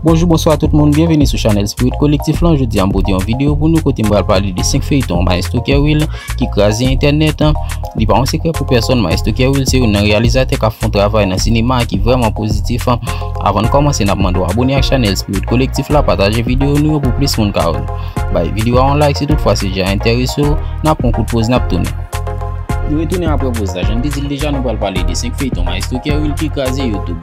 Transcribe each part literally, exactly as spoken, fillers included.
Bonjou, bonswa tout moun, byenveni sou chanèl Spirit Collectif lan. Jodi a m pote yon videyo pou nou kote m pral pale de senk feyton Maestro Kerwill ki kraze entènèt an. Li pa yon sekrè pou pèsonn, Maestro Kerwill se youn nan reyalizatè k ap fè yon travay nan sinema a ki vrèman pozitif. Avan n kòmanse, n ap mande w abone ak chanèl Spirit Collectif la, pataje videyo nou yo pou plis moun ka wè l. Bay videyo a yon like si toutfwa sijè a enterese w, n ap pran kout poz, n ap tounen. Nou retounen apre poz la, jan n te di l deja, nou pral pale de senk feyton Maestro Kerwill ki kraze YouTube.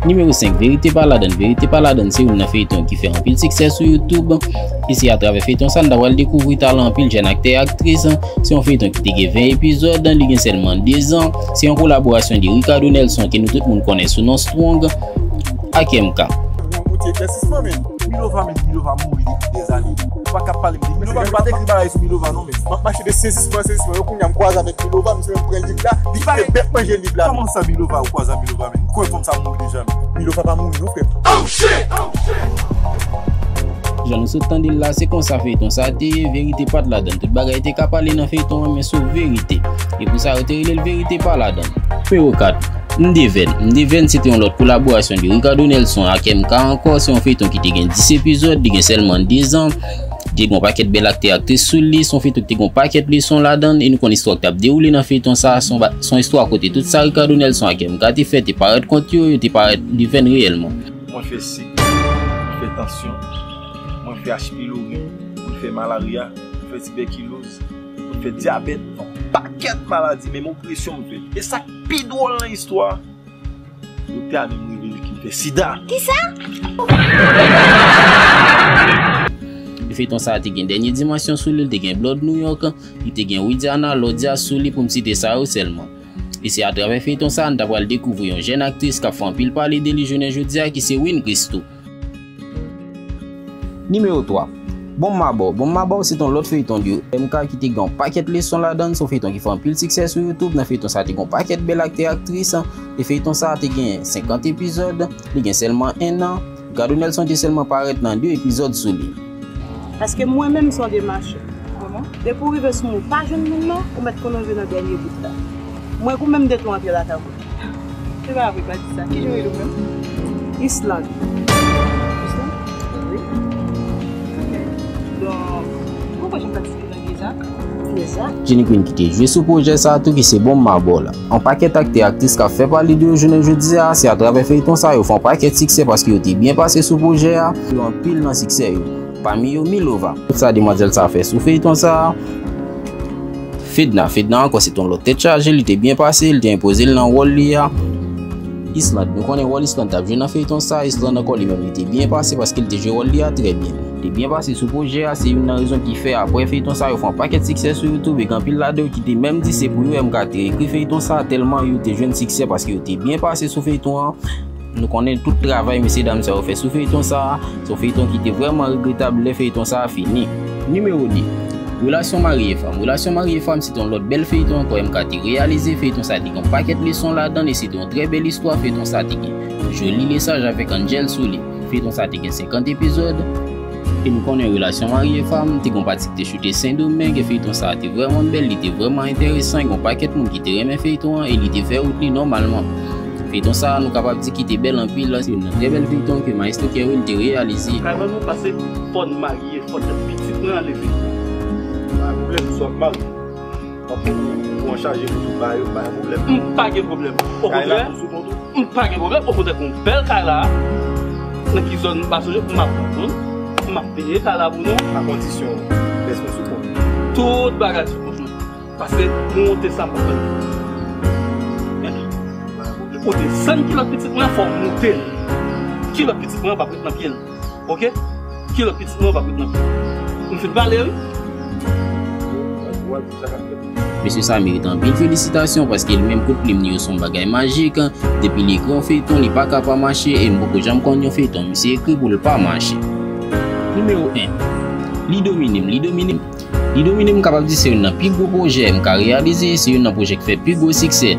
Nimewo senk, Verite Pa Ladann. Verite Pa Ladann se youn nan feyton ki fè anpil siksè sou YouTube. E se atravè feyton sa n ta pral dekouvri talan anpil jèn aktè e aktris. Se yon feyton ki te gen ven epizòd, li gen sèlman de zan. Se yon kolaborasyon de Ricardo Nelson ke nou tout moun konnen sou non Strong ak M K. Milova, men Milova mouri depi dèzane. Ou pa ka pale m de Milova, men pa t ekri bagay sou Milova non, men. M ap mache de sezisman an sezisman. Yo kounye a m kwaze avèk Milova, misye menm pran liv la, li kite bèt manje liv la. Kòman sa Milova, ou kwaze ak Milova, men? M kwè fanm sa mouri deja, men. Milova pa mouri non, frè. Jan nou sot tande l la, se konsa feyton sa te ye, verite pa t ladann. Tout bagay te ka pale nan feyton an, men sof verite. E pou sa yo te rele l Verite Pa Ladann. Nimewo kat, M Devèn. M Devèn se te yon lòt kolaborasyon de Ricardo Nelson ak M K ankò. Se yon feyton ki te gen dis epizòd, li gen sèlman de zan. Li te gen yon pakèt bèl aktè aktris sou li. Se yon feyton ki te gen yon pakèt leson ladann. E nou konn istwa k t ap dewoule nan feyton sa. Se yon ba-, se yon istwa kote tout sa Ricardo Nelson ak M K te fè te parèt kont yo, yo te parèt Devèn reyèlman. Mwen fè sik, mwen fè tansyon, mwen fè H. pylori, mwen fè malarya, mwen fè tibèkiloz, mwen fè dyabèt, yon pakèt maladi, menm opresyon m fè. E sa k pi dwòl nan istwa a, doktè a menm revele ke m fè sida. Kisa? Feyton sa a te gen Dènye Dimansyon sou li, li te gen Blood New York, li te gen Widiana, Lòdya sou li, pou m site sa yo sèlman. E se atravè feyton sa a n ta pral dekouvri yon jèn aktris k ap fè anpil pale de li jounen jodi a, ki se Win Christou. Nimewo twa, Bon M Mabò. Bon M Mabò se t yon lòt feyton de M K ki te gen yon pakèt leson ladann. Se yon feyton ki fè anpil siksè sou YouTube. Nan feyton sa a te gen yon pakèt bèl aktè aktris. E feyton sa a te gen senkant epizòd. Li gen sèlman en an. Ricardo Nelson te sèlman parèt nan de epizòd sou li. Paske mwen menm se yon demachè. Depi w rive sou mwen, ou pa jwenn moun non, ou mèt konnen w rive nan dènye bout la. Mwen goumen m de tou antre lakay mwen. Se pa vre, pa di sa. Kijan w rele w menm? Islande. Islande? Wi. Donk, ou konn jan m patisipe nan Geza? Geza. Jenny Queen ki te jwe sou pwojè sa a tou, ki se Bon M Mabò la. Yon pakèt aktè aktris k ap fè pale de yo jounen jodi a, se atravè feyton sa a yo fè yon pakèt siksè paske yo te byen pase sou pwojè a. Yo anpil nan siksè yo. Pami yo, Milova. Tout sa demwazèl sa a fè sou feyton sa a. Fedna. Fedna ankò se t yon lòt tèt chaje, li te byen pase, li te enpoze l nan wòl li a. Islande. Nou konnen wòl Islande t ap jwe nan feyton sa a. Islande ankò li menm li te byen pase paske li te jwe wòl li a trè byen. Li te byen pase sou pwojè a, se youn nan rezon ki fè apre feyton sa a yo fè yon pakèt siksè sou YouTube e gen anpil ladan yo ki te menm di se pou yo M K te ekri feyton sa a tèlman yo te jwenn siksè paske yo te byen pase sou feyton an. Nou konnen tout travay mesyedam sa yo fè sou feyton sa a. Se yon feyton ki te vrèman regretab lè feyton sa a fini. Nimewo de, Relasyon Mari e Fanm. Relasyon Mari e Fanm se te yon lòt bèl feyton ankò M K te reyalize. Feyton sa a te gen yon pakèt leson ladan l e se te yon trè bèl istwa feyton sa a te gen. Joly Lesage avèk Angel sou li. Feyton sa a te gen senkant epizòd. E nou konnen Relasyon Mari e Fanm te gen yon pati ki te choute Sendomeng e feyton sa a te vrèman bèl, li te vrèman enteresan, gen yon pakèt moun ki te renmen feyton an e li te fè wout li nòmalman. Feyton sa a, nou kapab di ki te bèl anpil, se youn nan trè bèl feyton ke Maestro Kerwill te reyalize. Kay ban nou pase fò n marye, fò tèt pitit mwen an leve. Pa pwoblèm, swa m marye. W ap pran pou an chaje pou tout bagay yo, pa gen pwoblèm. M pa gen pwoblèm. Okontrè, m pa gen pwoblèm. Okontrè, gon bèl kay la. Nan ki zòn m pa sonje, m ap pran pou nou. M ap peye kay la pou nou. A kondisyon, lès mwen sou kont. Tout bagay sou kont mwen. Paske monte sa m pa fè. Ou desann kilòt pitit mwen, fò w monte l. Kilòt pitit mwen p ap ret nan pye l. Oke? Kilòt pitit mwen p ap ret nan pye l. M fin pale, wi. Mesye sa merite anpil felisitasyon paske li menm kout plim li yo se yon bagay majik. Depi li ekri yon feyton, li pa ka pa mache e m poko janm konn yon feyton misye ekri pou l pa mache. Nimewo en, Li domine m, li domine m. Li domine m, m kapab di se youn nan pi gwo pwojè m ka reyalize, se youn nan pwojè k fè pi gwo siksè.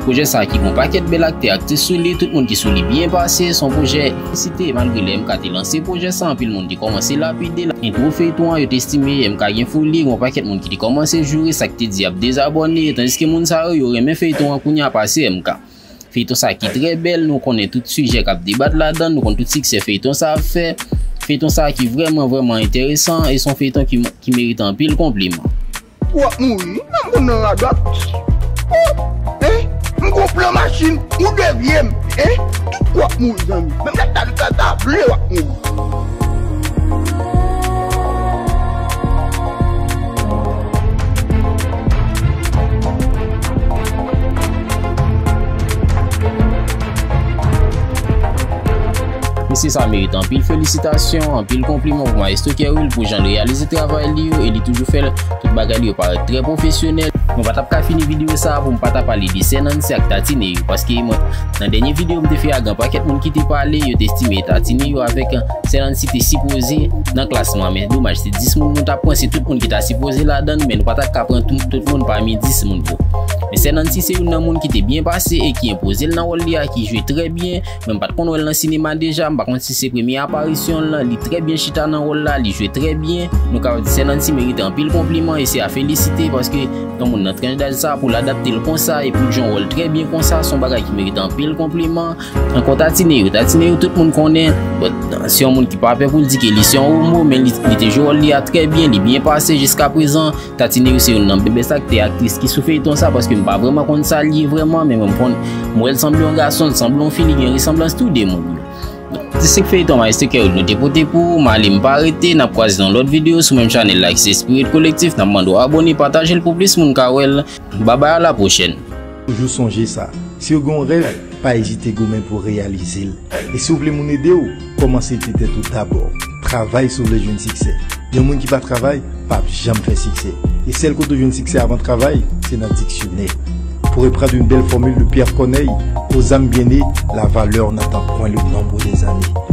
Pwojè sa a ki gen yon pakèt bèl aktè, aktris sou li, tout moun ki sou li byen pase, se yon pwojè site, malgre lè M K te lanse pwojè sa, anpil moun te kòmanse lapide l. Entwo feyton an, yo te estime M K gen foli, gen yon pakèt moun ki te kòmanse joure sa k te di y ap dezabòne, tandiske moun sa yo, yo renmen feyton an kounye a pase M K. Feyton sa ki trè bèl, nou konnen tout sijè k ap debat ladan, nou konn tout siksè feyton sa ap fè. Feyton sa ki vrèman, vrèman enteresan, e se yon feyton ki, ki merite anpil konpliman. W ap mouri, wi. Nan m konn nan radòt. Oh, hein? M gon plan machin, ou devye m, hein? Tout w ap mouri, zanmi. Menm lè ta, ta, ta vle, w ap mouri. Mesye sa merite anpil felisitasyon, anpil konpliman pou Maestro Kerwil pou jan l reyalize travay li yo e li toujou fè tout bagay li yo parèt trè pwofesyonèl. Mwen pa t ap ka fini videyo sa a pou m pa ta pale de Sè Nancy ak Tatine yo, paske mwen, nan dènye videyo m te fè a, gen pakèt moun ki te pale, yo te estime Tatine yo avèk Sè Nancy te sipoze nan klasman, men domaj, se dis moun nou t ap pran, se tout moun ki ta sipoze ladan, men nou pa t ap ka pran tout, tout moun pami dis moun, bro. Men Sè Nancy se youn nan moun ki te byen pase e ki enpoze l nan wòl li a, ki jwe trè byen. Mwen m pa t konn wè l nan sinema deja, m pa konn si se premye aparisyon l lan, li trè byen chita nan wòl la, li jwe trè byen. Nou ka di Sè Nancy merite anpil konpliman e se a felisite, paske yon moun nan tranch daj sa pou l adapte l konsa e pou l jwe yon wòl trè byen konsa, se yon bagay ki merite anpil konpliman. Ankò Tatine yo, Tatine yo tout moun konnen, but, se yon moun ki pa pè pou l di ke li se yon homo, men li, li te jwe wòl li a trè byen, li byen pase jiska prezan. Tatine yo se youn nan bèbès aktè, aktris ki sou feyton sa, paske m pa vrèman konn sa l ye vrèman, men mwen m konn, m wè l sanble yon gason, l sanble yon fi, li gen resanblans tou de moun yo. Se feyton Maestro Kerwil nou te pote pou ou, m ale m pa rete, n ap kwaze nan lòt videyo sou menm chanèl la ki se Spirit Collectif, n ap mande w abòne, pataje l pou plis moun ka wè l. Babay, a la pwochèn. Toujou sonje sa, si w gen yon rèv, pa ezite goumen pou w reyalize l. E si w vle moun ede w, kòmanse ede tèt ou dabò. Travay si w vle jwenn siksè. Yon moun ki pa travay, p ap janm fè siksè. E sèl kote w jwenn siksè avan travay, se nan diksyonè. Pour reprendre une belle formule de Pierre Corneille, aux âmes bien nées, la valeur n'attend point le nombre des années.